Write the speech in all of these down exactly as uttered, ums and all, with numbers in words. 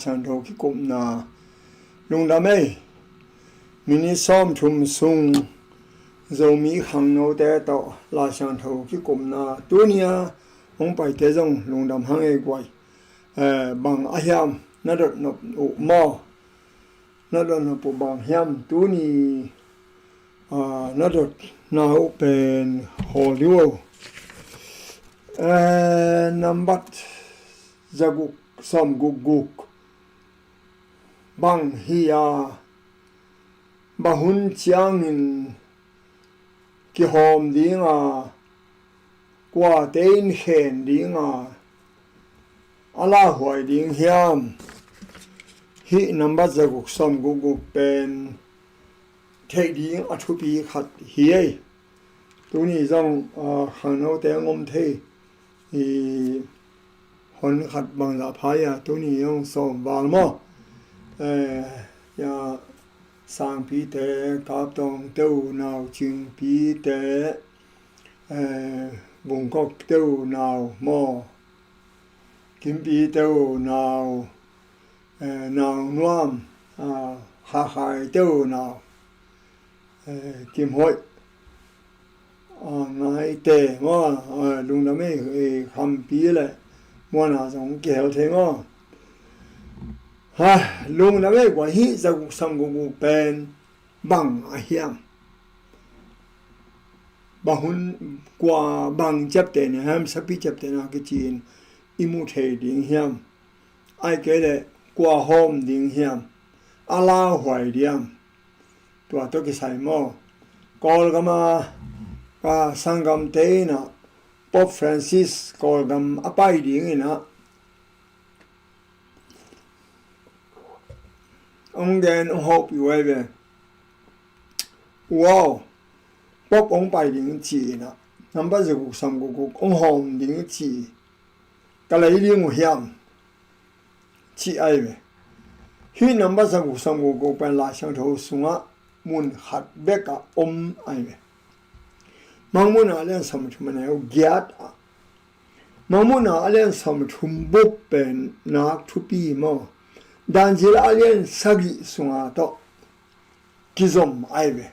Siangtho kikupna lungdam ei. Minit sawmthum sung Zomi khangnote tawh Lai Siangtho kikupna tuni-a hong paite zong lungdam hang ei guai. Eh, bang a hiam na dot nop uh maw? Na dot nop uh bang hiam? Tuni, ah, na dotna uh pen hawl dih uh. Eh, nambat zaguk sawm guk guk. Bang hi a, bang hun ciangin kihawm ding a, kuate in khen ding a, a lauhuai ding hiam? Hih nambat zaguk sawm guk guk pen theih ding a thupi khat hi ei. Tuni zong, ah, khangnote hong om thei. I hon khat bangzah pha ia, tuni zong sawm val maw? Eh, ia, Sangpite, Kaptawngte uh nau, Cingpite, eh, Bungkokte uh nau maw? Kimpite uh nau, eh, Nau Nuam, ah, Khakhaite uh nau, eh, Kimhoih, ah, Ngaite maw, ah, lungdam ei, eh, Khampi le Muana zong kihel thei maw? Ha, lungdam ei, kua hih zaguk sawm guk guk pen bang a hiam? Bang hun, kua, bang ciaptehna hiam, sapi ciaptehna kici-in i mu thei ding hiam? Ahih kei leh kua hawm ding hiam? A lauhuai diam? Tua tawh kisai maw? Kawlgam a, ka sanggamte in ah, Pope Francis Kawlgam a pai ding in ah, hong gen, hong hopih uh ahi ve. Wow, Pope hong pai ding ci-in ah, nambat zaguk sawm guk guk hong hawm ding ci, ka lei ding uh hiam? Ci ahi ve. Hih nambat zaguk sawm guk guk pen Lai Siangtho sungah mun khat bek ah om ahi ve. Mangmuhna a lian sawm thum a neu giat ah, Mangmuhna a lian sawm thum bup pen nak thupi maw? Daniel a lian sagih sunga tawh kizom ahi ve.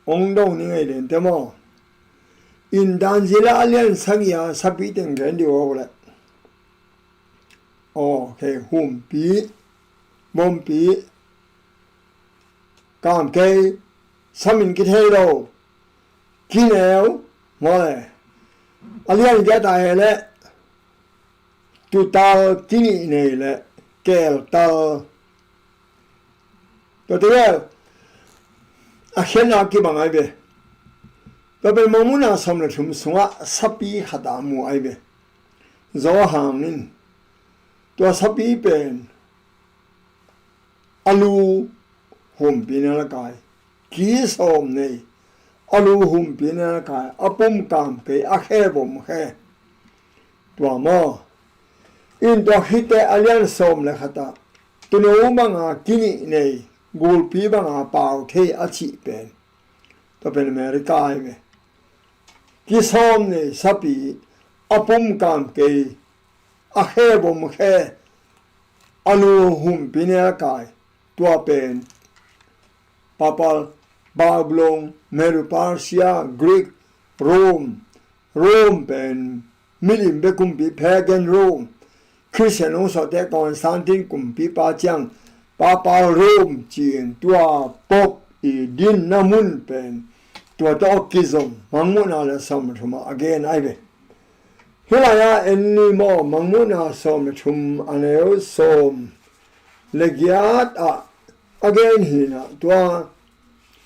Hong do ni ngei den te maw? In Daniel a lian sagih a sapi teng gen dih uh leh. Okay, humpi, bompi, kamkei, samin kithei lo, kineu, maw le. A lian giat ah hi leh, tutal, kinih nei le keeltal. Tua tegel a khiatna kibang ahi ve. Tua pen Mangmuhna sawm le thum sungah sapi khat a mu ahi ve. Johan in tua sapi pen a lu humpi na la kai, ki sawm nei, a lu humpi na la kai, a pum kamkei, a khe vom khe. Tua maw? In tua khit teh a lian sawm le khat ah, tuuno banga kinih nei, gulpi banga pau thei a cih pen, tua pen America ahi ve. Ki sawm nei sapi, a pum kamkei, a khe vom khe, a lu humpi na la kai, tua pen Papal, Babylon, Medo-Persia, Greek, Rome, Rome pen milim bek kumpi, pagan Rome, Christian hong sawhte Constantine kumpipa ciang, Papal Rome ci-in tua Pope i dinna mun pen tua tawh kizom, Mangmuhna a lian sawm le thum ah a gen ahi ve. Hih lai-ah en ni maw, Mangmuhna sawm le thum a neu sawm le giat ah a gen hi-in ah, tua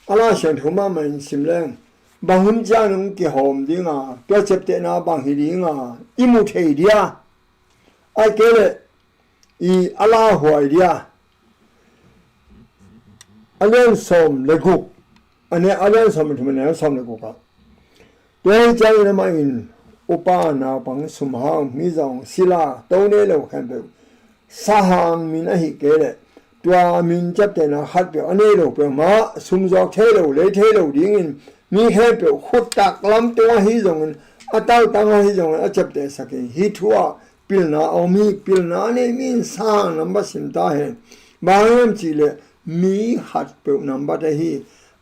a Lai Siangtho mahmah in sim leng, bang hun ciang hong kihawm ding a, tua ciaptehna bang hi ding a, i mu thei dia, ahih kei leh i a lauhuai dia. A lian sawm le guk, a ne, a lian sawm le thum, a neu sawm le guk ah, tua hi ciangin amah in upa, naupang, sumhau, mizawng, sila, to nei lo khempeuh, sahang min ahih kei leh tua min ciaptehna khatpeuh a nei lo peuhmah, sum zuak thei lo, lei thei lo dingin mi khempeuh khut taklam tungah hi zongin, a taltang ah hi zongin a ciaptehsak hi. Hih thu ah pilna a om hi. Pilna nei mi in sang nambat sim ta hen. Bang hang hiam cih leh mi khat peuh nambat ahi,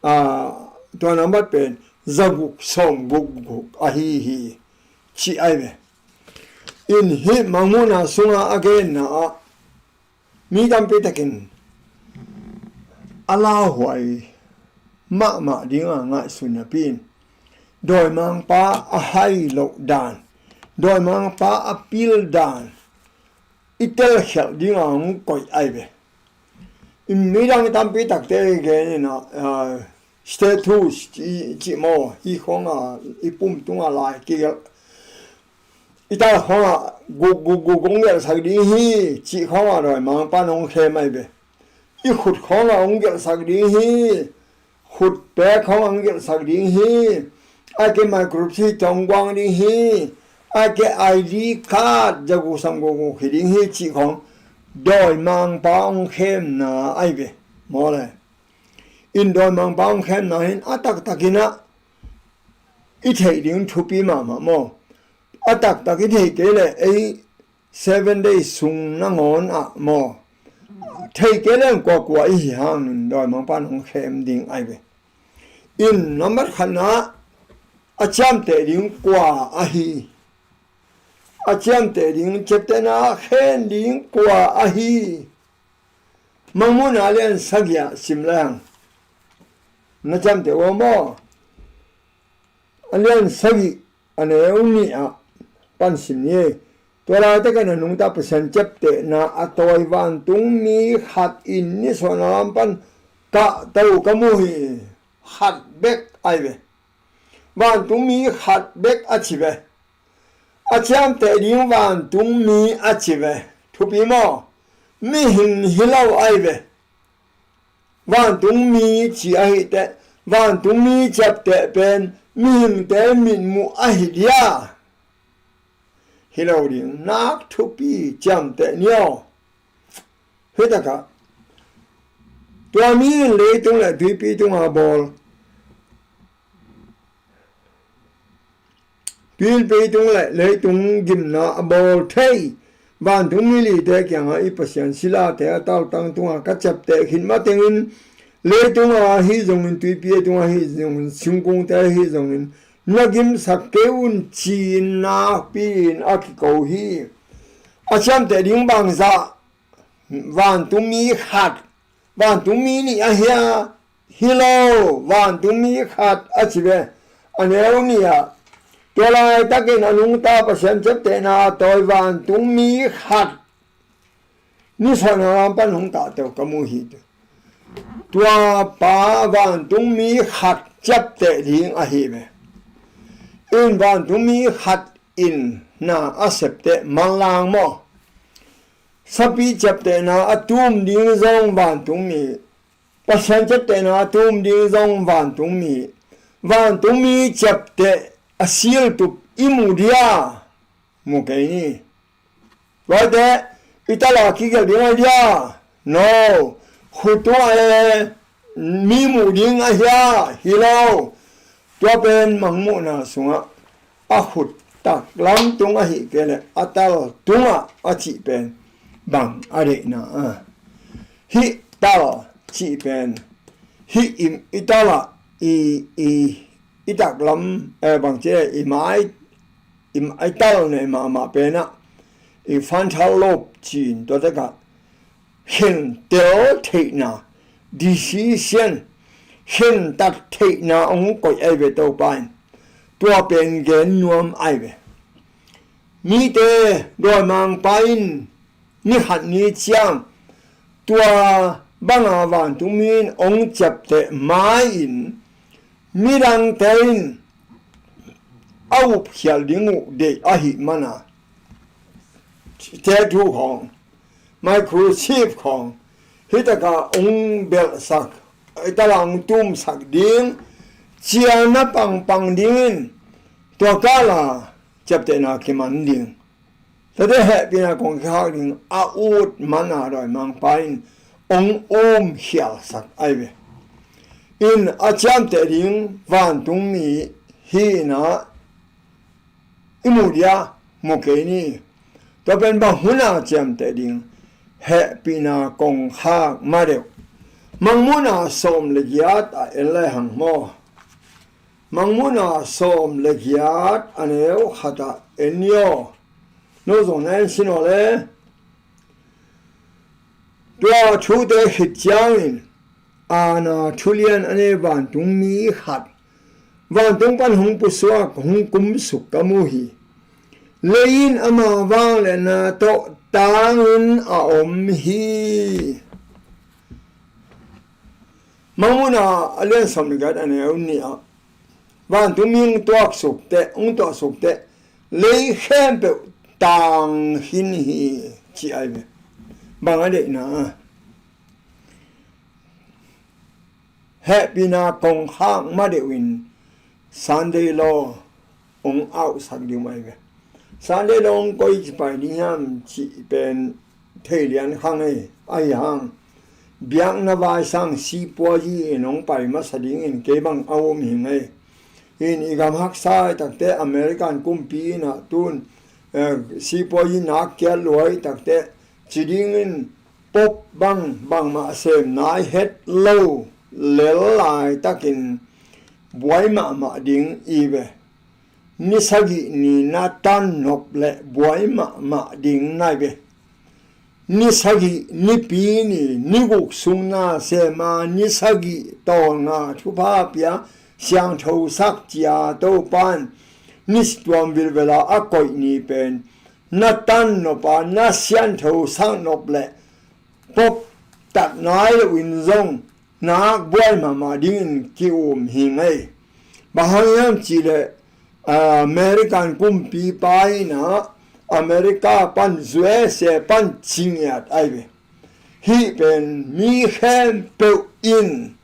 aa, tua nambat pen zaguk sawmguk guk ahi hi, ci ai ve. In hih Mangmuhna sunga a genna ah mi tampi takin a lauhuai mahmah dinga ngaihsun napi in dawimangpa a hai loh dan, dawimangpa a pil dan i telkhialh dinga hong koih ai ve. In midang tampi takte i gen in ah, ah, status cih, cih maw, hi khawng a i pum tunga lai kigelh, i tal khawng a guk guk guk hong gelhsak ding hi cih khawng a dawimangpa in hong khem ai ve. I khut khawng a hong gelhsak ding hi, khut pek khawng a hong gelhsak ding hi, a ke microchip tawh hong guang ding hi, a ke I D card zaguk sawmguk guk hi ding hi cih khawng dawimangpa hong khemna ai ve. Maw le, in dawimangpa hong khemna hi in a taktakin ah i theih ding thupi mahmah maw. A taktak i theih kei leh ei Seven Days sung nangawn ah maw, theih kei leh kuakua i hi hangin dawimangpa in hong khem ding ai ve. In nambat khatna a ciamteh ding kua ahi, a ciamteh ding, ciaptehna a khen ding kua ahi. Mangmuhna a lian sagih ah sim leng na ciamteh uh maw. A lian sagih a neu nih ah pan sim ni. Tua laitakin a nungta Pasian ciaptehna a tawi vantungmi khat in nisuahna lam pan kahto ka mu hi. Khat bek ai ve. Vantungmi khat bek a ci ve. A ciamteh ding vantungmi a ci ve. Thupi maw? Mihing hi lo ai ve. Vantungmi ci ahi teh, vantungmi ciapteh pen mihingte mitmuh ahi dia? Hi lo ding, nak thupi ciamteh ni aw. Hi takah tua mi in leitung le tuipi tunga bawl, tuipi tung le leitung gimna a bawl thei vantungmi lite kiangah i Pasian silate a taltang tunga ka ciapteh khit matengin, leitunga ahi zongin, tuipi tunga ahi zongin, singkungte ahi zongin, na gimsak kei un ci-in nakpi-in a kiko hi. A ciamteh ding bangzah? Vantungmi khat, vantungmi nih ahi a? Hi lo, vantungmi khat a ci ve. A neu nih ah, tua laitakin a nungta Pasian ciaptehna a tawi vantungmi khat nisuahna lam pan hong kahto ka mu hi. Tua pa vantungmi khat ciapteh ding ahi ve. In vantungmi khat in na a septeh manlang maw. Sapi ciaptehna a tum ding zong vantungmi, Pasian ciaptehna a tum ding zong vantungmi, vantungmi ciapteh a siltup i mu dia? Mu kei ni. Tuate i tala kigelh ding ahi dia? No. Khut tungah e mi muh ding ahi a? Hi lo. Tua pen Mangmuhna sungah a khut taklam tung ahi kei leh a tal tungah a cih pen bang a deihna a? Hih tal cih pen hih i, i talah i, i, i taklam, eh, bang ci le i mai, i, i tal nei mahmah penah i frontal lobe ci-in tua takah khentel theihna, decision, khentat theihna hong koih ai ve Topa in. Tua pen gen nuam ai ve. Mite dawimangpa in ni khat ni ciang tua banga vantungmi in hong ciapteh ma-in midangte in a upkhial ding uh deih ahih mana, tattoo khawng, microchip khawng, hih takah hong belhsak, hih takah hong tumsak ding, ciana pangpang dingin tua kala ciaptehna kiman ding. Tate hehpihna kong kikhak ding a ut mana dawimangpa in hong umkhialsak ai ve. In a ciamteh ding vantungmi hihna i mu dia? Mu kei ni. Tua pen bang hun a ciamteh ding? Hehpihna kongkhak ma deuh. Mangmuhna sawm le giat ah en lai hang maw? Mangmuhna sawm le giat a neu khat ah en ni aw. No zong na en sin aw le. Tua thute khit ciangin aana thulian a nei vantung mi khat vantung pan hong pusuak, hong kumsuk ka mu hi. Lei in ama vangliatna tawh tangin a om hi. Mangmuhna a lian sawm le giat a neu nih ah vantung mi hong tuaksuk teh, hong tuahsuk teh, lei khempeuh tang khin hi, ci ai ve. Bang a deihna? Hehpihna kongkhak ma deuh in Sunday law hong auhsak ding uh ai ve. Sunday law hong koi kipai ding hiam cih pen thei lian kha ngei. Ahi hang biakna vai sang sipuazi in hong pai masa dingin kei bang a um hi ngei. In i gam haksa i takte American kumpi in ah tun, eh, sipuazi nak kiat luai takte ci dingin pop bang bangmah sem nai het lo lel laitakin buai mahmah ding i ve. Ni sagih ni na tan nop leh buai mahmah ding nai ve. Ni sagih nipi ni, ni guk sung na sem a, ni sagih tawlnga thupha pia siangtho sak cia Topan ni situam vilvela a koih ni pen na tan nop a, na siangtho sak nop leh pop tat nai loin zong nak buai mahmah dingin ki-um hi ngei. Bang hang hiam cihleh, ah, American kumpipa in ah America pan, U S A pan cingiat ai ve. Hih pen mi khempeuh in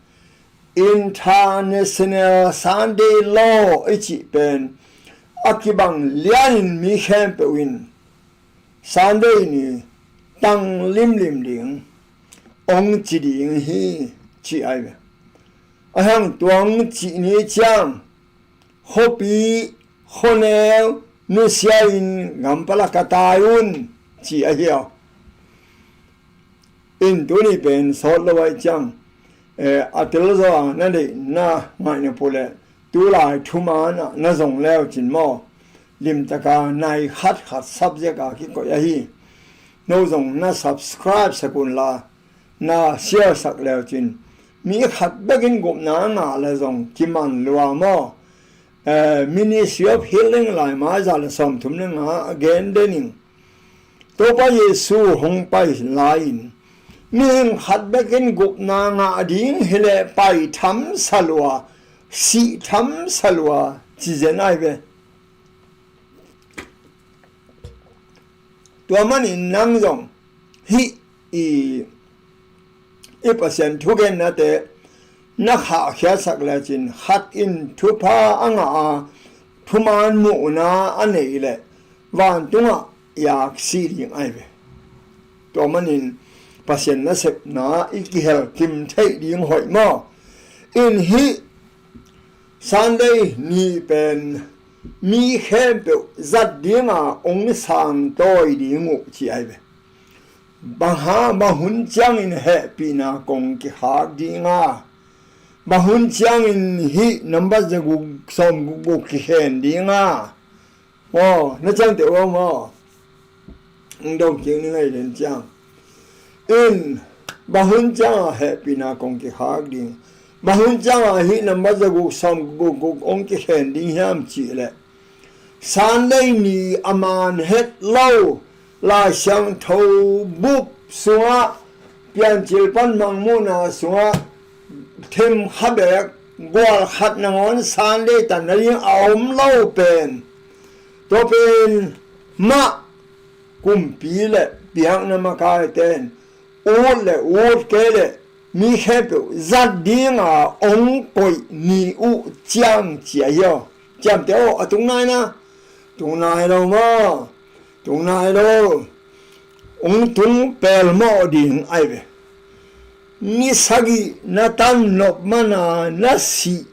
International Sunday Law i cih pen a kibang lianin mi khempeuh in Sunday ni tang limlim ding hong ci ding hi, ci ai ve. A hang tua hong cih ni ciang khuapi khuaneu nusia in gam palak a tai un, ci ahi aw. In tuni pen sawt lo ai ciang, eh, a tel zaw a na deih na ngaihna puleh tulai thuman ah na zong leu cin maw? Limtaka nai khat khat subject a kikoih ahi. No zong na subscribe sak un la, na share sak leu cin mi khat bekin gupna ngah le zong kiman lua maw? Eh, Ministry of Healing lai mai za le sawmthum le nga a gen dening. Topa Jesu hong pai lai-in mihing khat bekin gupna ngah ding hileh pai tham sa lua, sih tham sa lua ci zen ai ve. Tua manin nang zong hih i, i Pasian thugennate na khahkhiatsak lecin khat in thupha a ngah a, thuman muhna a neih leh vantungah i aksi ding ai ve. Tua manin Pasian nasepna i kihel kim theih ding hoih maw? In hih Sunday ni pen mi khempeuh zat dinga hong sangtawi ding uh ci ai ve. Bang hang, bang hun ciangin hehpihna kong kikhak dinga, bang hun ciangin hih nambat za guk sawm guk guk kikhen dinga. Aw, na ciamteh uh aw maw? Hong dong kik ni ngei den ciang. In, bang hun cianga hehpihna kong kikhak ding, bang hun cianga hih nambat za guk sawm guk guk hong kikhen ding hiam cihleh Sunday ni a man het lo Lai Siangtho bup sungah Piancil pan Mangmuhna sungah thim kha beek gual khat nangawn Sunday tan nading a om lo pen, tua pen mah kumpi le biakna makaite in ut le ut kei le mi khempeuh zat dinga hong koih ni uh ciang ci ahi aw. Ciamteh aw, a tung nai na? Tung nai lo maw? Tung nai lo. Hong tung pelmawh ding ai ve. Ni sagih na tan nop mana na sih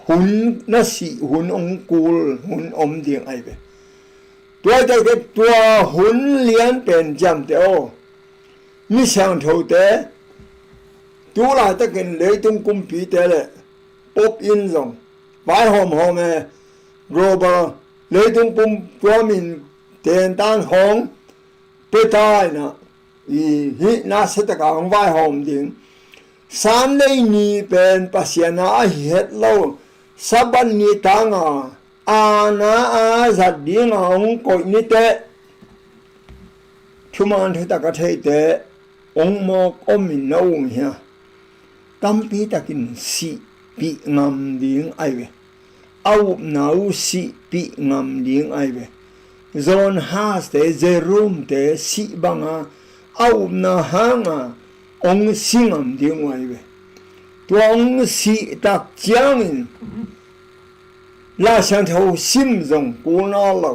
hun, na sih hun hong kul hun om ding ai ve. Tua i tak teh tua hun lian pen ciamteh aw. Mi siangthote, tu laitakin leitung kumpite le pop in zong vaihawm hawm e, global leitung pum tua min tentan hong petaina i hih na setaka hong vaihawm ding. Sunday ni pen Pasian a ahi het lo, Sabbath ni tanga aana a zat dinga hong koih ni teh, thuman thutak a theite hong mawk omin na um hia? Tampi takin sihpih ngam ding ai ve. A upna uh sihpih ngam ding ai ve. John Huss te, Jerome te sih banga a upna hanga hong si ngam ding uh ai ve. Tua hong sih tak ciangin Lai Siangtho sim zong kul nawn lo,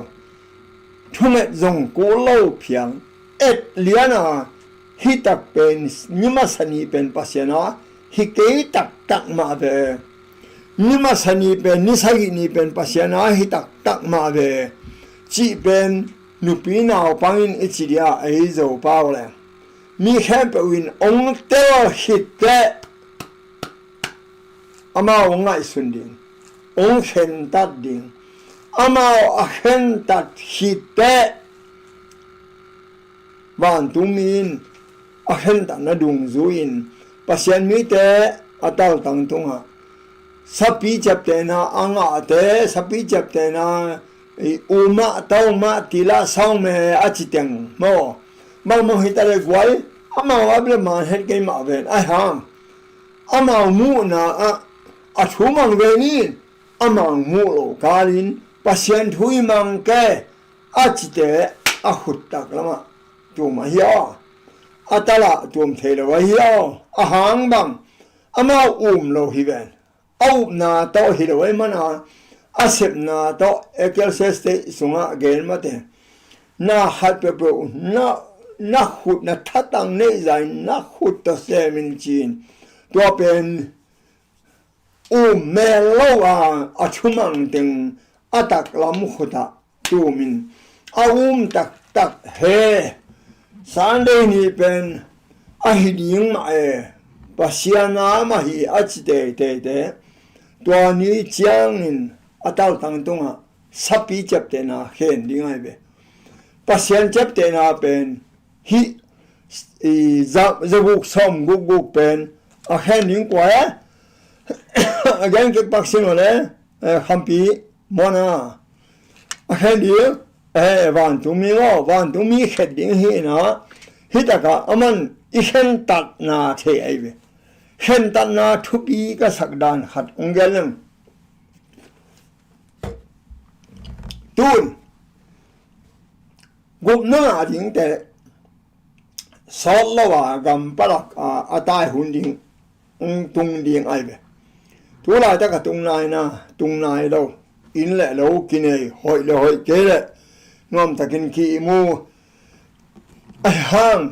thunget zong kul lo phial, et liana hih tak pen, ni masa ni pen Pasian a hi kei taktak mah ve. Ni masa ni pen, ni sagih ni pen Pasian a hi taktak mah ve, cih pen nupi naupang in i ci dia, ei Zopau le mi khempeuh in hong tel khit teh, amau hong ngaihsun ding, hong khentat ding. Amau a khentat khit teh, vantungmi in a khentatna dungzui in Pasian mite a taltang tungah sapi ciaptehna a ngahte, sapi ciaptehna i umah taumah tilah sawng me a ci teng maw, bangmah hi ta le guai, amau a bia man het kei mah ven ai hang. Amau muhna ah a thu mang ve ni, amau muh lo kalin Pasian thu i mang ke a cite a khuttak lamah tum ahi aw. A talah tum thei lo ahi aw. A hang bang, amau um lo hi ven. A upna tawh hi lo ahi mana, a sepna tawh Ecclesiastes sungah gen mate, na khat peuhpeuh na, na khut na thatang neih zain na khut tawh semin cin. Tua pen um mel lo a, a thumang teng a taklam khutah tumin a um taktak he. Sunday ni pen ahi ding mah e, Pasian a mah hi a ci teiteite, tua ni ciangin a taltang tungah sapi ciaptehna khen ding ai ve. Pasian ciaptehna pen hih i za, zaguk sawm gukguk pen a khen ding kua e? A gen kik pak sin aw le, eh, Khampi muana a khen ding, eh, vantungmi maw, vantungmi khen ding hi na, hih takah aman i khentatna thei ai ve. Khentatna thupi ka sak dan khat hong gen leng. Tun gupna ngah dingte sawt lo a gam palak a, a tai hun ding, tung ding ai ve. Tu laitak a tung nai na, tung nai lo, inn le lo kinei, hoih le hoih kei le nuamtakin ki-imu. Ai hang,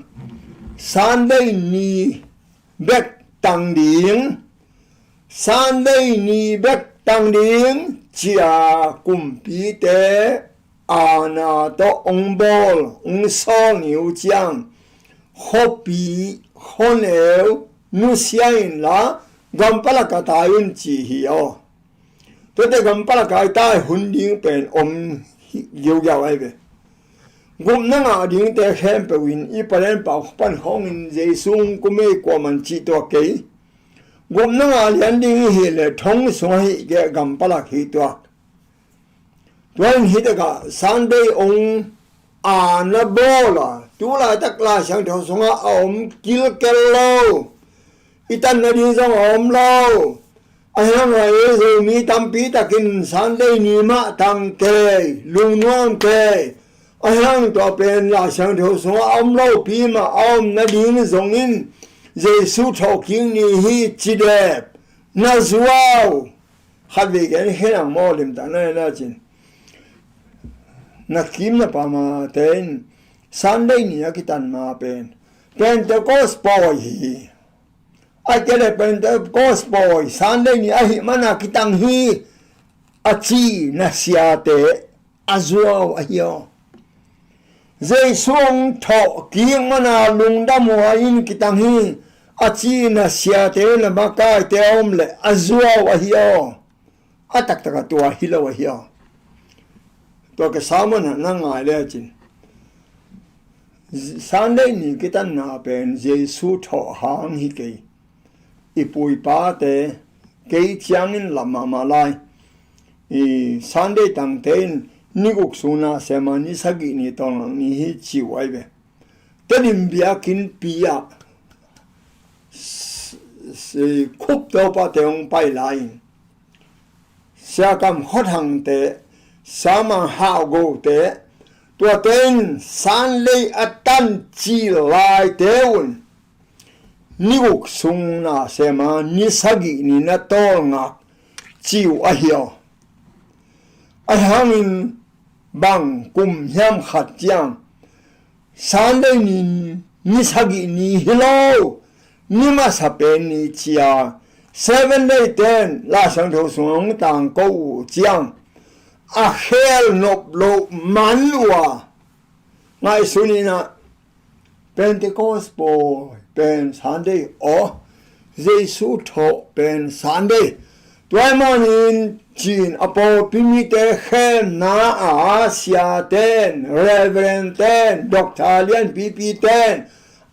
Sunday ni bek tang ding, Sunday ni bek tang ding cia kumpite aana tawh hong bawl, hong sawl ni uh ciang, khuapi khuaneu nusia inla, gam palak a tai un ci hi aw. Tuate gam palak a i tai hun ding pen om hi giaugiau ai ve. Gupna ngah dingte khempeuh in i palen pau pan khawngin Jesu hong kum ei kuaman cih tuak kei. Gupna ngah lian ding i hih leh thong sungah hih keh gam palak hi tuak. Tua in hih takah Sunday hong aana bawl a, tu laitak Lai Siangtho sungah a om kilkel lo, i tan nading zong a om lo. Ahi hang a ei Zomi tampi takin Sunday ni mah tang kei, lungnuam kei. Ahi hang tua pen Lai Siangtho sungah a om lopi mah a om nading zongin Jesu thawhkik ni hi ci dep na zuau. Khatvei gen khen ang maw, limtak na hi na cin. Na kim na pamate in Sunday ni a kitan ma pen Pentecost pawi hi. A kele Pentecost pawi Sunday ni ahih mana kitang hi a ci na siate a zuau ahi aw. Jesu hong thawh kik mana lungdam uh a, inn kitang hi. A cina siate na makaite a om le a zuau ahi aw. A taktak a tua hi lo ahi aw. Tua ka sermon ah na ngai le cin, Sunday ni kitanna pen Jesu thawh hang hi kei. I pu i pate kei ciangin lam mahmah lai. I Sunday tangte in ni guk sung na sema ni sagih ni tawlngak ni hi ci uh ai ve. Tedim biakinn pi ah s- s- khup tawpate hong pai lai in, Sia Kam Khua Thangte, Sia Mang Hau Gote, tuate in Sunday a tan ci laite un ni guk sung na sema ni sagih ni na tawlngak ci uh ahi aw. Ahi hangin bang kum hiam khat ciang Sunday ni, ni sagih ni hi lo, ni masa pen ni ci a, Seven Day ten Lai Siangtho sungah hong tangko uh ciang a khel nop loh man uh a, ngaihsun in ah, Pentecost pawi pen Sunday aw, Jesu thawh pen Sunday. Tua ahih manin cin a pawlpi mite khelna ah siaten, reverend ten, doctor lianpipi ten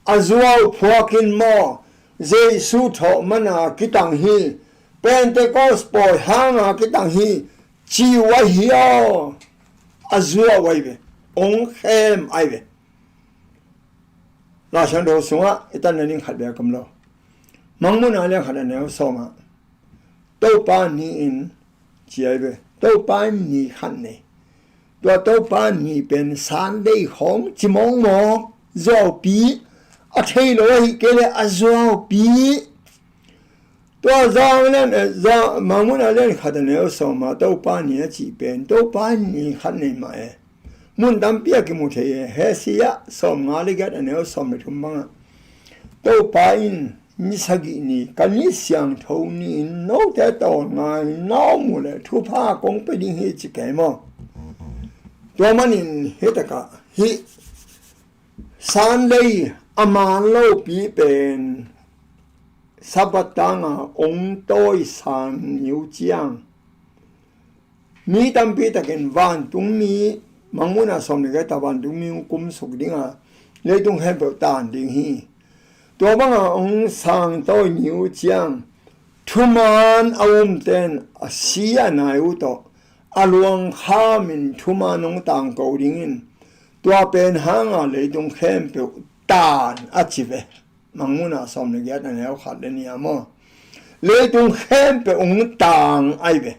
a zuau phuak in maw, Jesu thawh mana kitang hi, Pentecost pawi hanga kitang hi ci uh ahi aw. A zuau ai ve, hong khem ai ve. Lai Siangtho sungah i tan nading khat bek om lo. Mangmuhna lian khat a neu sawm ah, Topa ni in ci ai ve. Topa in ni khat nei. Tua Topa ni pen Sunday khawng ci mawkmawk, zuaupi, a thei lo ahi kei le a zuaupi. Tua John lian, eh, John, Mangmuhna lian khat a neu sawm ah Topa ni a cih pen Topa in ni khat nei mah e. Mun tampi a kimu thei e. Hesaya sawmnga le giat a neu sawm le thum bangah, Topa in ni sagih ni, ka ni siangtho ni-in note tawlnga-in na om uh leh thupha kong pia ding hi ci kei maw? Tua manin hih takah hih Sunday a man lopi pen Sabbath tanga hong tawi san ni uh ciang, mi tampi takin vantungmi, Mangmuhna sawm le giat ah vantungmi hong kumsuk ding a, leitung khempeuh tan ding hi. Tua banga hong sang tawi ni uh ciang, thuman a umten a si a nai uh tawh a luang khamin thuman hong tangko dingin, tua pen hanga leitung khempeuh tan a ci ve. Mangmuhna sawm le giat a neu khat le nih ah maw, leitung khempeuh hong tang ai ve.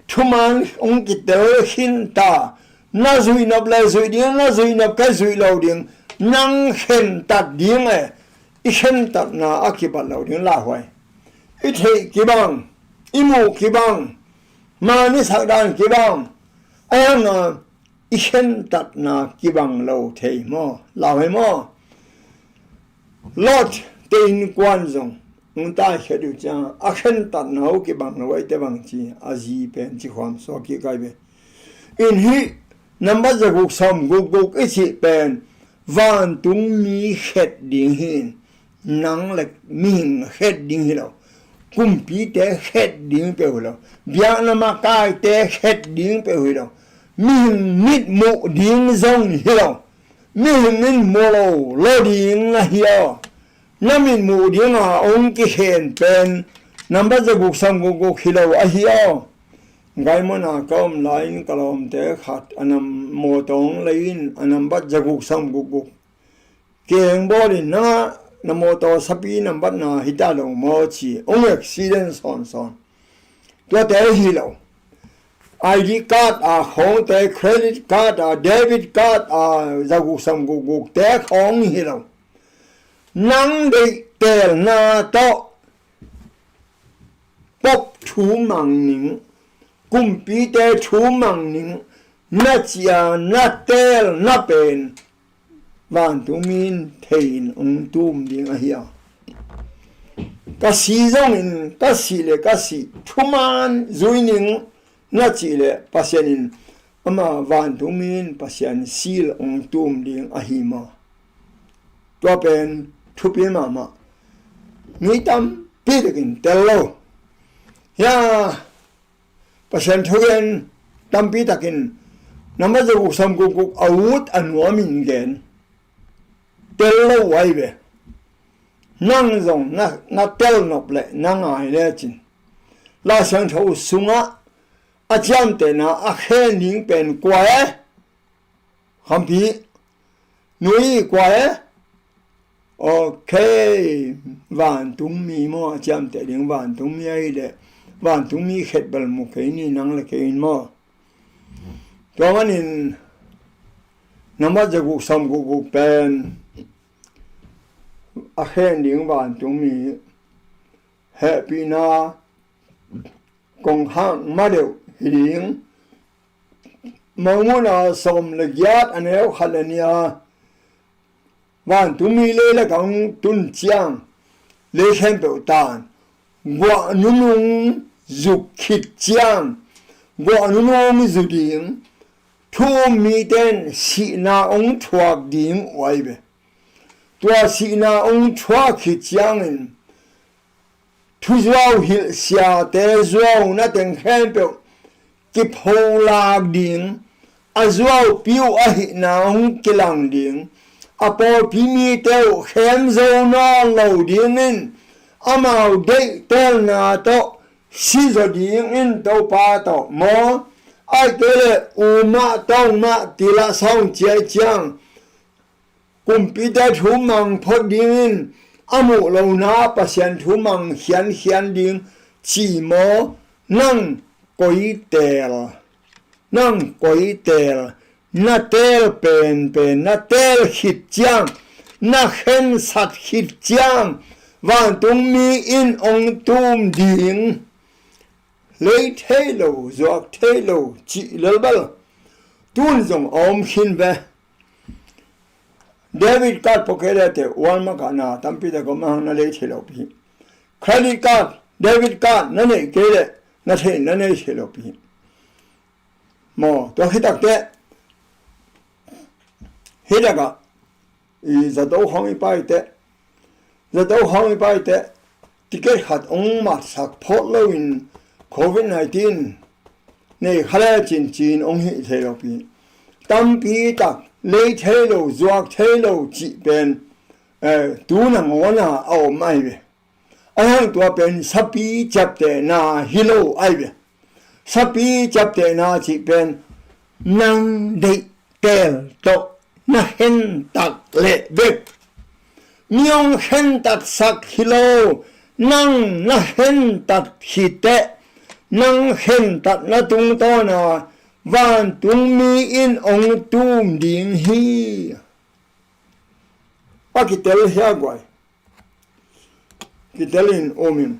Thuman hong kitel khin ta. Na zuih nop le zuih ding, na zuih nop kei zuih lo ding, nang khentat ding e. I khentatna a kibat lo ding lauhuai. I theih kibang, i muh kibang, man i sak dan kibang, a hiang a i khentatna kibang lo thei maw, lauhuai maw? Lot te innkuan zong hong taikhiat uh ciang a khentatna uh kibang lo, eite bang ci, a zi pen ci khuam suak kik ai ve. In hih nambat zaguk sawm gukguk i cih pen vantungmi khet ding hi in, nang le mihing khet ding hi lo. Kumpite khet ding peuh hi lo. Biakna makaite khet ding peuh hi lo. Mihing mitmuh ding zong hi lo. Mihing in mu lo lo ding ahi aw. Na mitmuh dinga hong kikhen pen nambat zaguk sawm gukguk hi lo ahi aw. Gaimona ka om lai-in ka lawmte khat a nam mawtaw hong lei in a nambat zaguk sawm gukguk keng bawl in, nanga na mawtaw sapi nambat na hi ta lo maw ci, hong accident sawnsawn. Tuate hi lo. I D card a khawngte, credit card a, debit card a, zaguk sawm gukgukte khawng hi lo. Nang deih teelna tawh pop thu mang ning, kumpite thu mang ning, na ci a na teelna pen vantungmi in thei in hong tum ding ahi a. Ka si zongin, ka sih le ka sih thuman zui ning, na cih leh Pasian in ama vantungmi in Pasian sil hong tum ding ahi maw? Tua pen thupi mahmah. Mi tampi takin tel lo. Ya, Pasian thugen tampi takin, nambat za guk sawm guk guk a ut a nuamin gen, tel lo ahi ve. Nang zong na, na tel nop le na ngai lecin, Lai Siangtho sungah a ciamtehna a khen ding pen kua e? Khampi, nui kua e? Ok, vantungmi maw, a ciamteh ding vantungmi ahi leh, vantungmi khet bel mu kei ni, nang le kei in maw? Tua manin, nambat za guk sawm guk guk pen a khen ding vantungmi hehpihna kong hak ma deuh hi ding. Mangmuhna sawm le giat, a neu khat le nih ah, vantungmi lei lakah hong tun ciang, lei khempeuh tan guah nunung zuk khit ciang, guah nunung zu ding, thu um mite in sihna hong thuak ding uh ahi ve. Tua sihna hong thuak khit ciangin, thuzuau hilh siate zuauna teng khempeuh kipholak ding, a zuaupi uh ahihna hong kilang ding, a pawlpi mite uh khem zo nawn lo dingin, amau deihtelna tawh sizaw dingin Topa tawh maw, ahih kei leh umah tawngmah tilah saung ciai ciang, kumpite thu mang phot dingin a muh lohna Pasian thu mang khiankhian ding ci maw? Nang koi teel, nang koi teel, na teel penpen, na teel khit ciang, na khensat khit ciang, vantungmi in hong tum ding. Lei thei lo, zuak thei lo cih lelbal tun zong a om khin ve. Debit card pua kei leh teh Walmart ah na tampi tak om a hang, na lei thei lo pi hi. Credit card, debit card na neih kei leh na thei, na nei thei lo pi hi. Maw, tua khit tak teh, hih tak ah i zato khawng i paite, zato khawng i paite, ticket khat hong matsak phot loin Covid nineteen nei kha lecin ci-in hong hih thei lo pi. Tampi tak lei thei lo, zuak thei lo cih pen, eh, tu nangawn a a om ahi ve. Ahi hang tua pen sapi ciaptehna hi lo ahi ve. Sapi ciaptehna cih pen nang deih teel tawh na khentat leh bek. Mi hong khentatsak hi lo, nang na khentat hi teh, nang khentatna tungtawna vantungmi in hong tum ding hi. A kitel hia guai. Kitelin um in.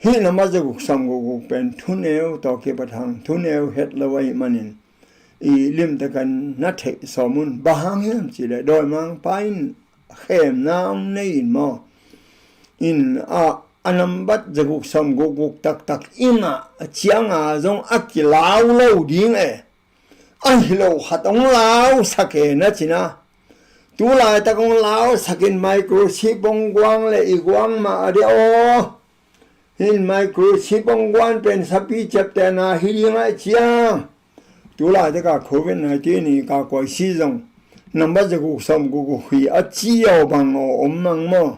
Hih nambat za guk sawm guk guk pen thuneu tawh kipat hang, thuneu het lo ahih manin, i limtakin na theih sawm un. Bang hang hiam cih leh dawimangpa in khemna hong nei in maw? In a, a nambat za guk sawm guk guk taktak in a ciang a zong a kilau lo ding e. Ahi lo khat hong lausak e na ci-in a. Tu laitak hong lausak in microchip hong guang leh i guang mah a dia aw. Hih microchip hong guan pen sapi ciaptehna hi ding a cia. Tu laitak a Covid nineteen i ka kuai si zong nambat za guk sawm guk guk hi a ci aw, bang aw om mang maw?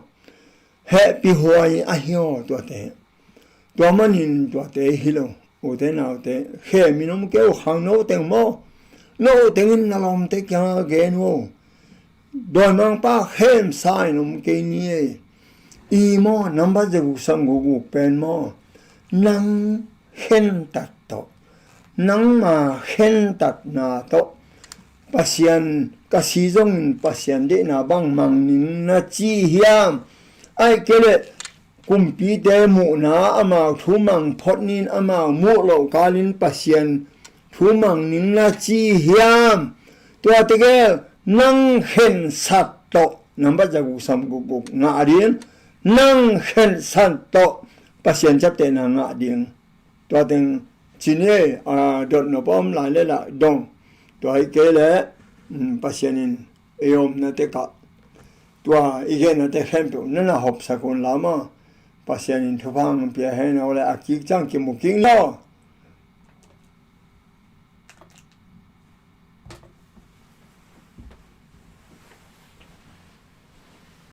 Hehpih huai ahi aw tuate. Tua manin tuate hi lo, ute naute, khemin om kei uh, khangno teng maw? No tengin na lawmte kiangah gen uh aw. Dawimangpa khemsa in om kei ni e. I maw, nambat za guk sawm guk guk pen maw, nang khentat tawh, nangma khentatna tawh, Pasian ka si zongin Pasian deihna bang mang ning na ci hiam? Ahih kei leh kumpite muhna amau thu mang phot ning, amau muh loh kalin Pasian thu mang ning na ci hiam? Tua tegel nang khensat tawh nambat za guk sawm guk guk ngah ding, nang khensat tawh Pasian ciaptehna ngah ding. Tua teng Ci ni ei, a dot nop a om lai le lah dong. Tua hi kei leh, um, Pasian in ei omna tekah tua i gennate khempeuh na na hopsak un la maw. Pasian in thupha hong pia hen aw le, a kik ciang kimu kik ni aw.